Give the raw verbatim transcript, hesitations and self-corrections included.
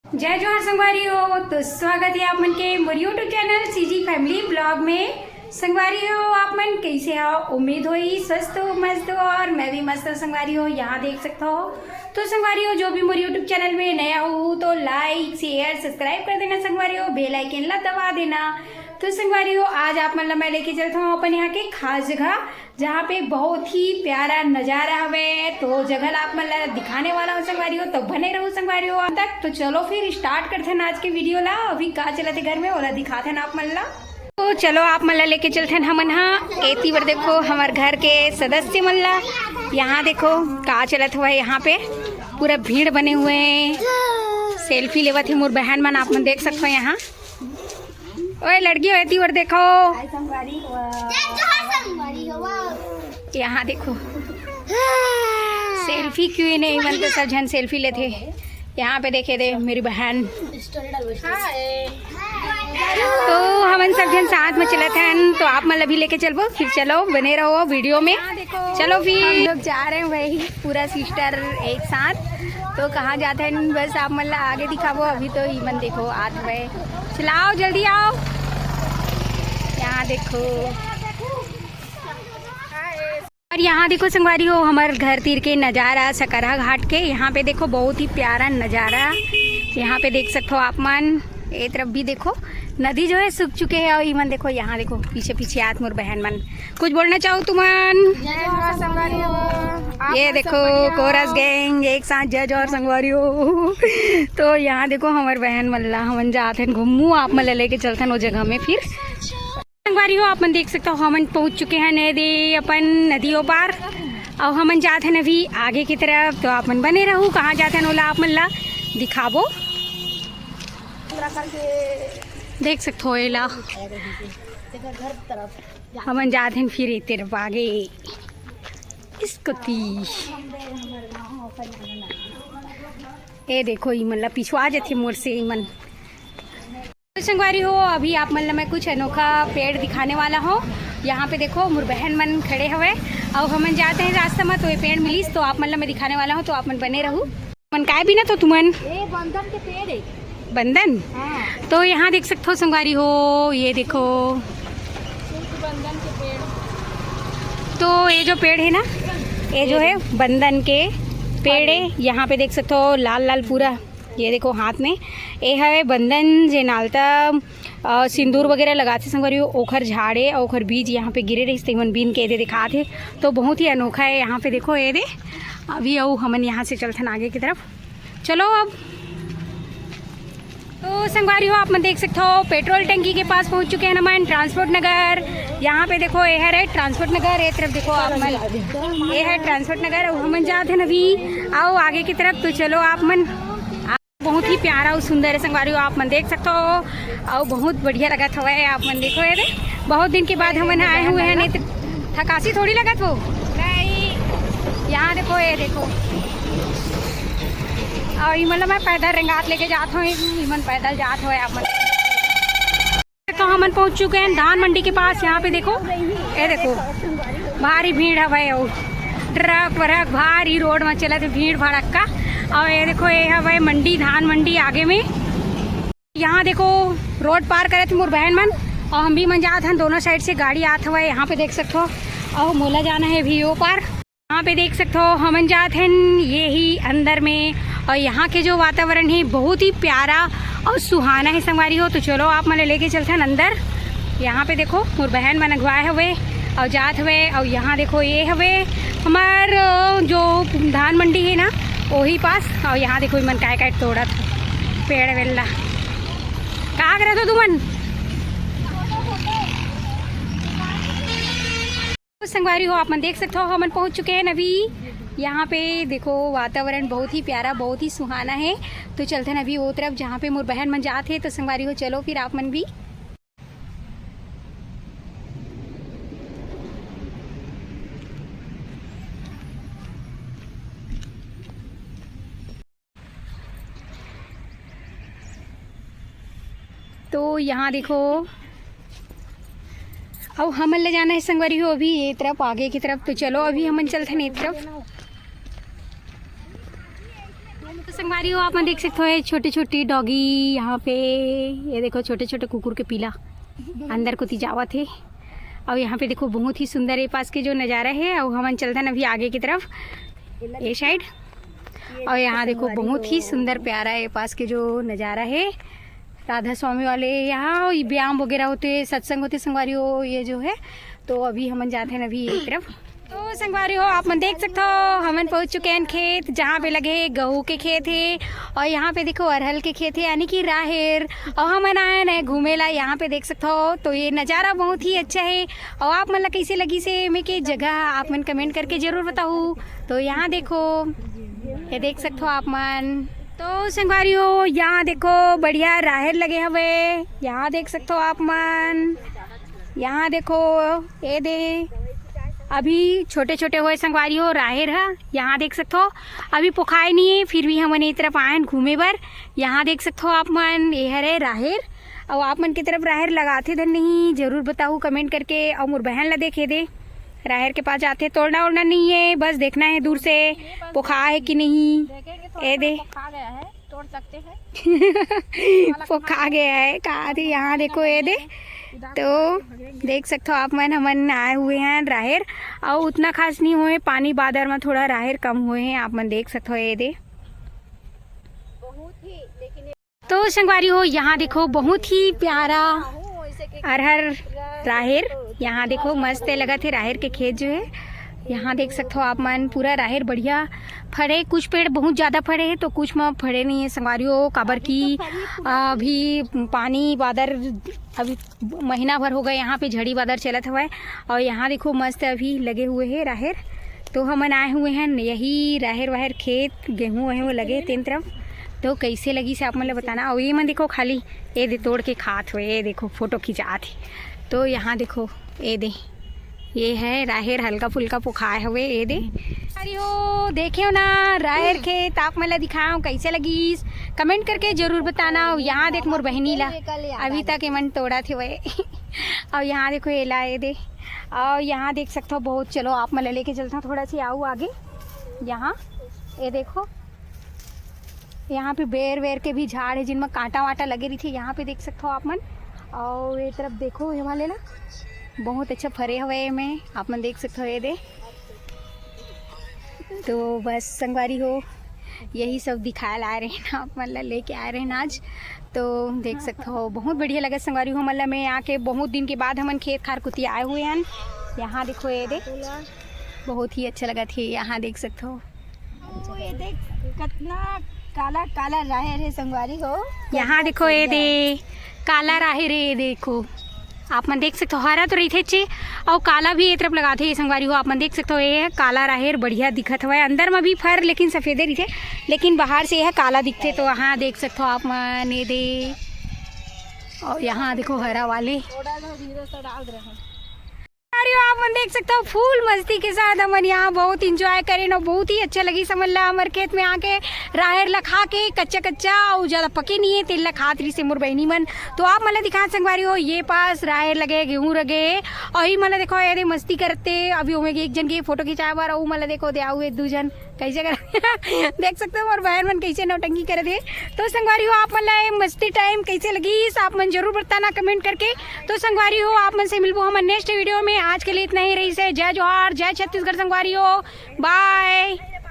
जय जोहार संगवारी हो, तो स्वागत है आप मन के मोर YouTube channel CG family blog में। संगवारी हो, आप मन कैसे हो? उम्मीद होई स्वस्थ हो, मस्त हो, और मैं भी मस्त हूँ संगवारी हो। यहाँ देख सकता हो, तो संगवारी हो, जो भी मोर YouTube चैनल में नया हो तो लाइक, शेयर, सब्सक्राइब कर देना संगवारी हो, बेल आइकन ला दबा देना। तो संगवारी हो, आज आप मन ला मैं लेके चलता हूँ अपन यहाँ के खास जगह, जहाँ पे बहुत ही प्यारा नजारा हवे। तो जगह ला आप मन ला दिखाने वाला हूँ संगवारी हो, तो बने रहो संगवारी हो अंत तक। तो चलो फिर स्टार्ट करथन आज के वीडियो ला। अभी का चलत हे घर में, ओला दिखाथन आप मन ला। तो चलो आप मन ला लेके चलथन हमन हा। एती बर देखो हमर घर के सदस्य मन ला, यहाँ देखो का चलत हुआ है। यहाँ पे पूरा भीड़ बने हुए हैं, सेल्फी लेवत है मोर बहन मन, आप मन देख सकते हो यहाँ। ओए लड़की हो, एती बर देखो। हाय संगवारी हो। जय जोहार संगवारी हो। यहाँ देखो, सेल्फी क्यों नहीं मन तो सब झन सेल्फी लेथे। यहाँ पे देखे दे मेरी बहन। तो हमन सब झन साथ में चलत हन, तो आप मन ला भी लेके चलबो। फिर चलो बने रहो वीडियो में। चलो फिर हम लोग जा रहे हैं वही पूरा सिस्टर एक साथ। तो कहाँ जाते हैं बस आप मन ला आगे दिखाबो। अभी तो ई मन देखो आत हुए, चलाओ जल्दी आओ। यहाँ देखो, और यहाँ देखो संगवारी हो हमर घर तीर के नजारा सकरहा घाट के। यहाँ पे देखो बहुत ही प्यारा नजारा। यहाँ पे देख सकते हो आप मन, ए तरफ भी देखो नदी जो है सूख चुके हैं। और ई मन देखो, यहाँ देखो पीछे पीछे आत मोर बहन मन। कुछ बोलना चाहो तुमन? जय जोहार संगवारी हो। आप ये मन सब देखो बढ़िया कोरस हो? गैंग एक साथ जय जोहार संगवारी हो। तो यहाँ देखो हमर बहन मन ला हमन जात हन घूमू, आप मन ला लेके चलथन वो जगह में फिर। संगवारी हो, आप मन देख सकते हो हमन पहुँच चुके हैं नए दे अपन नदियों पार। और हमन जात हन अभी आगे की तरफ, तो आप मन बने रहू, कहाँ जात हन ओला आप मन ला दिखाबो। देख सकते हो एला, हमन जात हन फिर ए तरफ आगे इसकोती। ए देखो ई मन ला पिछुआ जथे मोर से ई मन। तो संगवारी हो, अभी आप मन ला मैं कुछ अनोखा पेड़ दिखाने वाला हूँ। यहाँ पे देखो मोर बहन मन खड़े हवे, अउ हमन जाते हैं रास्ता में तो ये पेड़ मिलिस, तो आप मन ला मैं दिखाने वाला हूँ, तो आप मन बने रहू। मन काय बिना तो तुमन ए बंदन के पेड़ है। बंदन। हाँ। तो यहाँ देख सकते हो संगवारी हो, ये देखो। शुद्ध बंदन के पेड़। तो ये जो पेड़ है ना, ये जो है बंदन के पेड़ है। यहाँ पे देख सकते हो लाल लाल पूरा, ये देखो हाथ में, ये है बंदन जे नालता अ, सिंदूर वगैरह लगाथे संगवारी हो, ओखर झाड़ ए, ओखर बीज यहाँ पे गिरे रहिस, तेमन बीन के एदे दिखात हे। तो बहुत ही अनोखा है। यहाँ पे देखो एदे, अभी अउ हमन यहाँ से चलथन आगे की तरफ। चलो अब तो संगवारी हो, आप मन देख सकते हो पेट्रोल टंकी के पास पहुंच चुके हैं हमन ट्रांसपोर्ट नगर। यहाँ पे देखो, ये है ट्रांसपोर्ट नगर, ये तरफ देखो आप मन, ये है ट्रांसपोर्ट नगर। अउ हमन जात हन अभी, आओ आगे की तरफ। तो चलो आप मन, बहुत ही प्यारा और सुंदर है संगवारी हो, आप मन देख सकते हो। और बहुत बढ़िया लगत हवे, आप मन देखो ये दे, बहुत दिन के बाद हमन आए हुए हैं, नहीं तो थकासी थोड़ी लगत हो। नहीं। यहाँ देखो, ये देखो, और ये मतलब मैं पैदल रेंगात लेके जात हूँ, ये मन पैदल जात हो आप मन। तो हमन पहुंच चुके हैं धान मंडी के पास। यहाँ पे देखो, ये देखो, भारी भीड़ हवे, अउ ट्रक व्रक भारी रोड में चलत हे, भीड़ भड़क्का। और ये देखो, ये हवे मंडी, धान मंडी आगे में। यहाँ देखो, रोड पार करत हे मोर बहन मन, और हम भी मन जात हन, दोनों साइड से गाड़ी आत हवे, यहाँ पे देख सकते हो। और मोला जाना है भी ओ पार। यहाँ पे देख सकते हो, हमन जात हन ये ही अंदर में, और यहाँ के जो वातावरण है बहुत ही प्यारा और सुहाना है संगवारी हो। तो चलो आप मन लेके चलथन अंदर। यहाँ पे देखो, मोर बहन मन अगुवाए हवे और जात हवे, और यहाँ देखो, ये हवे हमार, अ, जो धान मंडी है ना, वही पास। और यहाँ देखो, इमन काय काय तोड़त, पेड़ वेल्ला का करत हो तुमन? तो संगवारी हो, आप मन देख सकते हो, हमन पहुंच चुके हैं अभी। यहाँ पे देखो, वातावरण बहुत ही प्यारा, बहुत ही सुहाना है। तो चलते हैं अभी वो तरफ, जहाँ पे मोर बहन मन जात हे। तो संगवारी हो, चलो फिर आप मन भी। तो यहाँ देखो, अब हमन ले जाना है संगवारी हो अभी ये तरफ, आगे की तरफ। तो चलो अभी हमन चलते हैं ये तरफ। संगवारी हो, आप मन देख सकते हो, ये छोटी-छोटी डॉगी यहाँ पे, ये देखो, छोटे-छोटे कुकुर के पीला अंदर कोती जावत हे। और यहाँ पे देखो, बहुत ही सुंदर ये पास के जो नज़ारा है। और हमन चलथन अभी आगे की तरफ, ये साइड। और यहाँ देखो, बहुत ही सुंदर प्यारा ये पास के जो नज़ारा है, राधा स्वामी वाले यहाँ ये व्यायाम वगैरह होते, सत्संग होते संगवारी हो, ये जो है। तो अभी हमन जाते हैं अभी ये तरफ। तो संगवारी हो, आप मन देख सकते हो, हमन पहुंच चुके हैं खेत, जहाँ पे लगे गहूं के खेत है। और यहाँ पे देखो, अरहल के खेत है, यानी कि राहेर। और हमन आए हैं घूमे ला, यहाँ पे देख सकते हो। तो ये नज़ारा बहुत ही अच्छा है। और आप मन ला कैसे लगिस हे एमे के जगह, आप मन कमेंट करके जरूर बताओ। तो यहाँ देखो, ये देख सकते हो आप मन। तो संगवारी हो, यहाँ देखो, बढ़िया राहेर लगे हवे। यहाँ देख सकते हो आप मन। यहाँ देखो, ये दे, अभी छोटे-छोटे होए संगवारी हो राहेर ह। यहाँ देख सकथो, अभी पोखाए नहीं है, फिर भी हमन ये तरफ आयन घूमे बर। यहाँ देख सकथो आप मन, ये हरे राहेर। और आप मन की तरफ राहेर लगाथे धन नहीं, जरूर बताहू कमेंट करके। और मोर बहन ला देखे दे, राहेर के पास जाथे, तोड़ना ओड़ना नहीं है, बस देखना है दूर से पोखा है कि नहीं। ए दे, पोखा गया है, तोड़ सकते हैं। पोखा गया है, कहा थे। यहाँ देखो, ये दे, तो देख सकते हो आप मन, हमन आए हुए हैं राहेर, और उतना खास नहीं हुए, पानी बादर में थोड़ा राहेर कम हुए हैं, आप मन देख सकते हो, ये दे। तो संगवारी हो, यहाँ देखो, बहुत ही प्यारा अरहर राहेर। यहाँ देखो, मस्त है, लगा थे राहेर के खेत जो है। यहाँ देख सकते हो आप मन, पूरा राहेर बढ़िया फड़े। कुछ पेड़ बहुत ज़्यादा फड़े हैं, तो कुछ में फड़े नहीं है संगवारी हो, काबर की अभी पानी बादर अभी महीना भर हो गए, यहाँ पे झड़ी बादर चलत हवय। और यहाँ देखो, मस्त अभी लगे हुए हैं राहेर। तो हमन आए हुए हैं यही राहेर वाहेर खेत, गेहूं वहूं लगे तेन तरफ। तो कैसे लगिस हे आप मन ल बताना। और ये मन देखो, खाली ये दे तोड़ के खात हुए, ये देखो फोटो खिंचात हे। तो यहाँ देखो, ये दे, ये है राहेर, हल्का फुल्का पोखाए हुए, ये दे। अरे हो, देखे हो ना राहेर खेत, आप मन ल दिखाओ, कैसे लगिस, कमेंट करके जरूर बताना। और यहाँ देख मोर बहिनी ला, अभी तक एमन तोड़त हवय। और यहाँ देखो, एला, ये दे। और यहाँ देख सकते हो बहुत, चलो आप मन ल लेके चलता हूँ थोड़ा सा, आओ आगे। यहाँ ये देखो, यहाँ पे बेर वेर के भी झाड़ है, जिनमें कांटा वाटा लगे रही थे। यहाँ पे देख सकते हो आप मन। और ये तरफ देखो, ये वाले ला बहुत अच्छा फरे हुए में, आप मन देख सकते हो, ये दे। तो बस संगवारी हो, यही सब दिखाए ला रहे हैं ना, आप मन ला लेके आए रहे हैं आज। तो देख सकते हो, बहुत बढ़िया लगा संगवारी हो, मतलब मैं आके बहुत दिन के बाद हमन खेत खार कुती आए हुए हैं। यहाँ देखो, ये दे, बहुत ही अच्छा लगा थे। यहाँ देख सकते हो, ओ, ये देख, कितना काला काला राहेर है संगवारी हो। यहाँ देखो, ये दे, काला राहेर है, ये देखो, आप मन देख सकते हो, हरा तो रहिथे चे, और काला भी ये तरफ लगाथे ये संगवारी हो। आप मन देख सकते हो, ये काला राहेर बढ़िया दिखत हवय, अंदर में भी फर लेकिन सफेदे रहिथे, लेकिन बाहर से यह काला दिखथे। तो यहाँ देख सकते हो आप मन, ये दे, और यहाँ देखो हरा वाले। अरे, आप मन देख सकते हो, फुल मस्ती के साथ हमन यहाँ बहुत एंजॉय करेन और बहुत ही अच्छा लगिस हमन ला हमर खेत में आके राहेर ला खा के, कच्चा कच्चा, अउ ज्यादा पके नहीं है, तेल ला खात रहिस हे मोर बहिनी मन। तो आप मन ला दिखात संगवारी हो, ये पास राहेर लगे, गेहूं लगे, और ये मन ला देखो, ये दे मस्ती करते। अभी ओमे एक जन के फोटो खिंचाए बर, अउ मन ला देखो, दे आऊ ये दू जन कैसे कर देख सकते हो मोर बहन मन कैसे नौटंकी करे थे। तो संगवारी हो, आप मन ला ये मस्ती टाइम कैसे लगिस, आप मन जरूर बताना कमेंट करके। तो संगवारी हो, आप मन से मिलबो हमर नेक्स्ट वीडियो में। आज के लिए इतना ही रहिस हे। जय जोहार, जय छत्तीसगढ़ संगवारी हो, बाय।